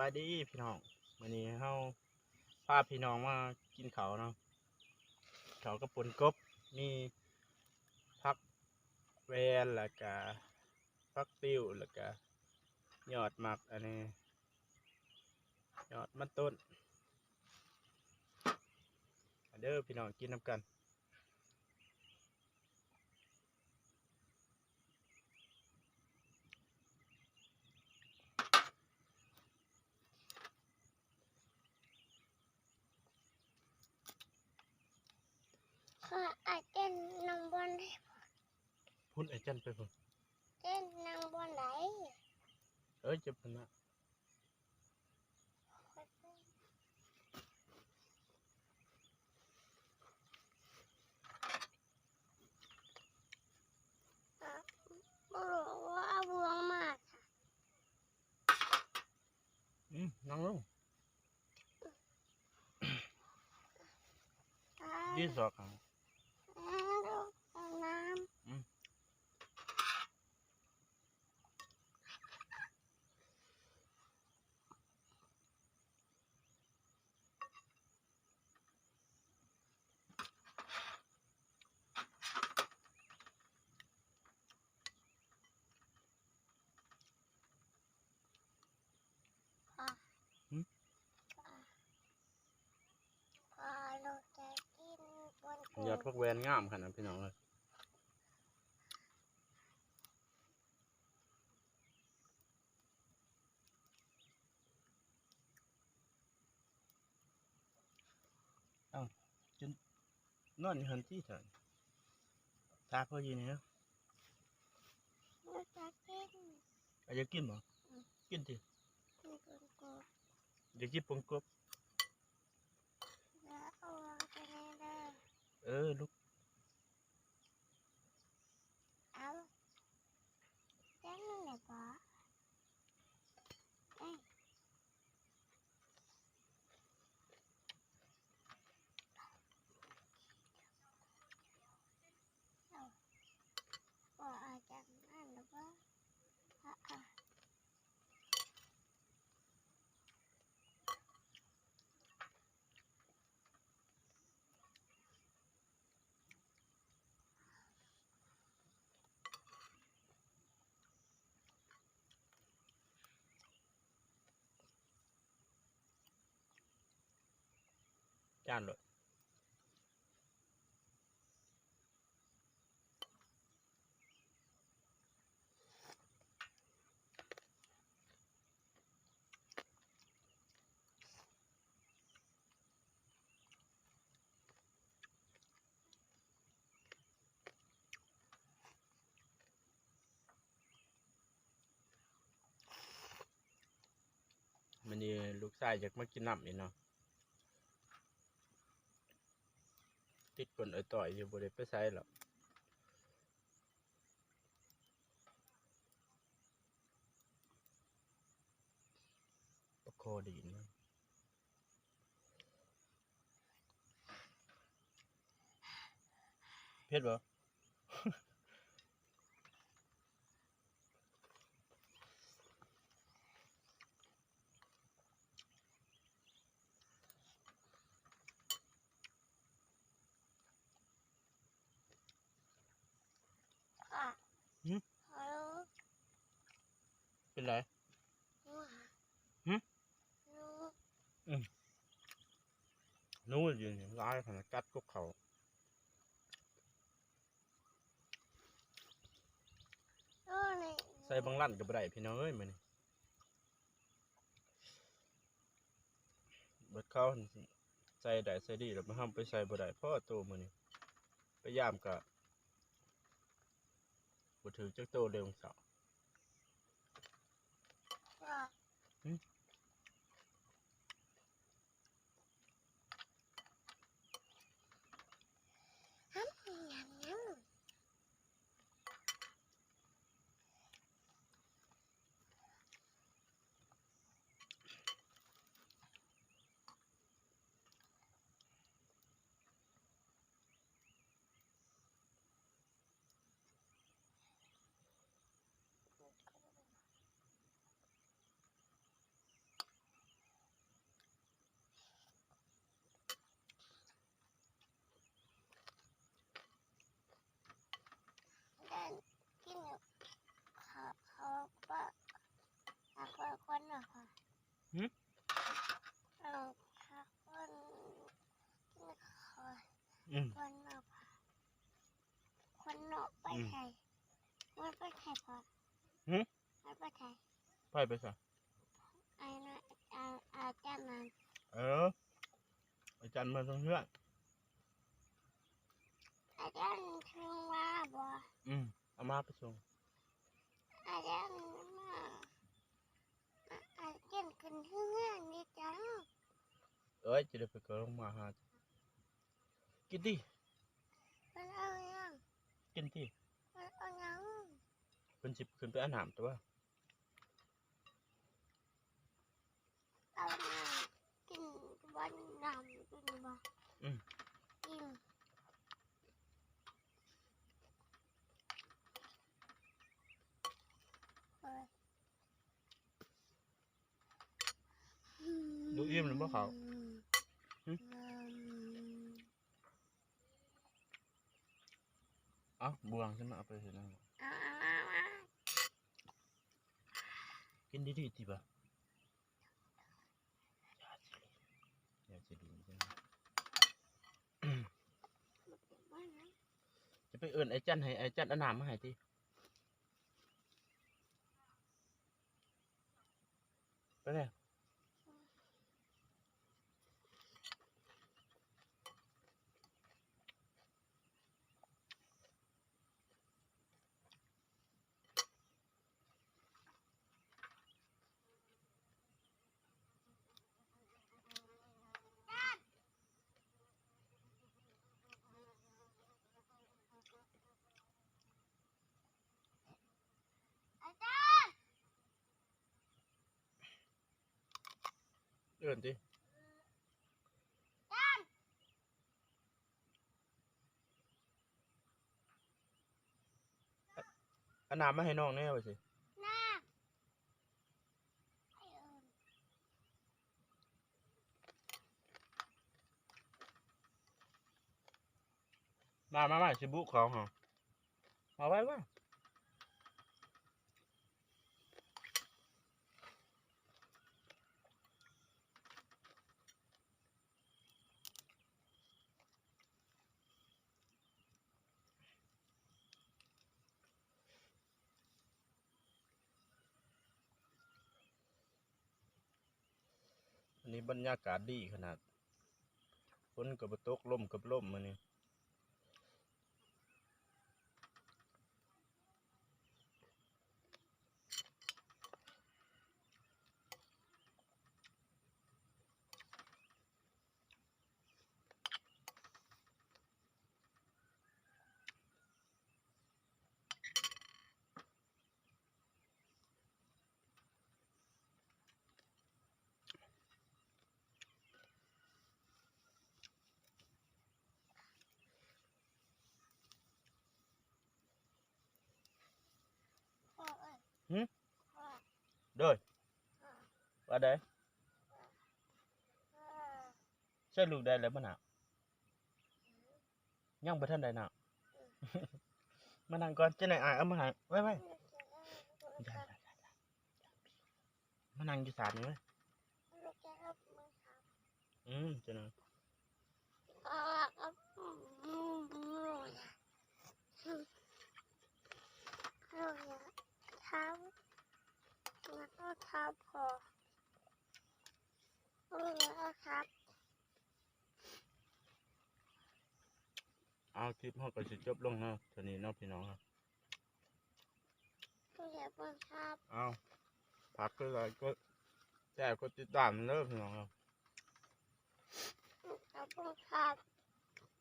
ສະບາຍດີພີ່ນ້ອງ ມື້ນີ້ເຮົາພາພີ່ນ້ອງມາກິນເຂົ້າເນາະ ເຂົ້າກັບປົ່ນກົບ ມີຜັກແວ່ນ ແລ້ວກະຜັກຕິ້ວ ແລ້ວກະຍອດໝາກອັນນີ້ ຍອດມັນຕົ້ນ ມາເດີພີ່ນ້ອງ ກິນນຳກັນ. ຂ້ອຍອາຈານນຳບ່ອນໃດ ພຸ້ນ ອາຈານໄປພຸ້ນ ເຕັ້ນນຳບ່ອນໃດ ເອີຍ ເຈັບຫັ້ນນະ. ບໍ່ຮູ້ວ່າເອົາບ່ວງມາ ອືມ ນັ່ງລົງ ດີສອກ ອືມ ອາບນ້ຳ ອືມ. ຫືມ ຍອດຜັກແວ່ນງາມຂະໜາດ ພີ່ນ້ອງເອີຍ. ເອົ້າ ຈົນນອນຢູ່ຫັ້ນຕິ ທ່ານ ຖ້າເຂົາຢູ່ນີ້ເນາະ. ຢາກກິນ ອາ ຢາກກິນບໍ່? ອືມ ກິນຕິ ກິນກົບ ຢາກກິນປົງກົບ ແລ້ວເອົາວາງໄປແດ່ເດີ. ເອີ ລູກ. ເອົາ ຈັງນັ້ນແຫຼະບໍ່? ເອີ ເອົາ ບໍ່ເອົາຈັງນັ້ນແຫຼະບໍ່? ອາ ອາ. ຈານໂລດ. ມື້ນີ້ລູກຊາຍຢາກມາກິນນ້ຳອີກເນາະ ຕິດກົ້ນເອີ່ຍຕ່ອຍຢູ່ ບໍ່ໄດ້ໄປໃສແລ້ວ. ປາຄໍດີນະ ເຜັດບໍ່? ຫືມ? ເປັນໃດ? ຫືມ? ໜູ ອືມ ໜູຢູ່ນີ້ຫຼາຍຂະໜາດ ກັດກົກເຂົ້າ. ໃສ່ບັງລັນກໍບໍ່ໄດ້ພີ່ນ້ອງເອີຍ ມື້ນີ້ ເບິດເຂົາໃສ່ໄດ້ໃສ່ດີ ແລ້ວເຮົາໄປໃສ່ບໍ່ໄດ້ພໍໂຕມື້ນີ້ ໄປຢາມກໍບໍ່ຖືກຈັກໂຕເລີຍມື້ເຊົ້າ. ຫືມ? ໄປ ອືມ ໃສ ມັນໄປໃສພໍ່? ຫື? ມັນໄປໃສ? ໃຜໄປໃສ? ອາ ອາ ອາຈານນັ້ນ ເອີ ອາຈານມາສົ່ງເຮືອນ ອາຈານສົ່ງມາບໍ່? ອືມ ເອົາມາໄປສົ່ງ ອາຈານມາ ອາ ອາຈານຂຶ້ນເຮືອນນີ້ຈ້າ ເອີຍ ຈະໄດ້ໄປກໍລົງມາຫາ ກິນຕິ ເພິ່ນເອົາຫຍັງ? ກິນຕິ ເພິ່ນເອົາຫຍັງ? ເພິ່ນຊິຂຶ້ນໄປອາບນ້ຳຕົວະ ເອົານ້ຳ ກິນວັນນ້ຳກິນບໍ່? ອືມ ກິນ ເອີຍ ລູກອີ່ມແລ້ວບໍ່ເຂົ້າ? ຫຶ? ເອົາ ບ່ວງຊັ້ນ ເອົາໄປເຮັດຫຍັງ? ກິນດີໆຕິບະ ຈະໄປເອີ້ນອ້າຍຈັນ ໃຫ້ອ້າຍຈັນເອົານ້ຳມາໃຫ້ຕິ. ໄປແລ້ວ ເອີ້ນຕິ ເອົານ້ຳມາໃຫ້ນ້ອງແດ່ວ່າຊິ ນ້ຳ ມາ ມາ ມາ ຊິບຸເຂົາຫາ ມາໄວໆ. ອັນນີ້ບັນຍາກາດດີຂະໜາດ ຝົນກໍບໍ່ຕົກ ລົມກໍບໍ່ລົມມື້ນີ້. ຫື? ໂດຍ ວ່າໃດ? ໃສ່ລູກໄດ້ແລ້ວບໍ່ນະ? ຍັງບໍ່ທັນໄດ້ນະ ມານັ່ງກ່ອນ ຈັ່ງໃດອ້າຍເອົາມາໃຫ້ ໄວໆ ມານັ່ງຢູ່ສາດນີ້ເວີຍ ອືມ ຈັ່ງນັ້ນ ເອົາ ຄລິບເຮົາກໍຊິຈົບລົງເນາະ ເທົ່ານີ້ເນາະພີ່ນ້ອງເນາະ ເອົາ ຝາກກົດໄລກົດແຊ ກົດຕິດຕາມເດີພີ່ນ້ອງເນາະ ຂອບຄຸນຄັບ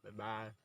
ບາຍບາຍ.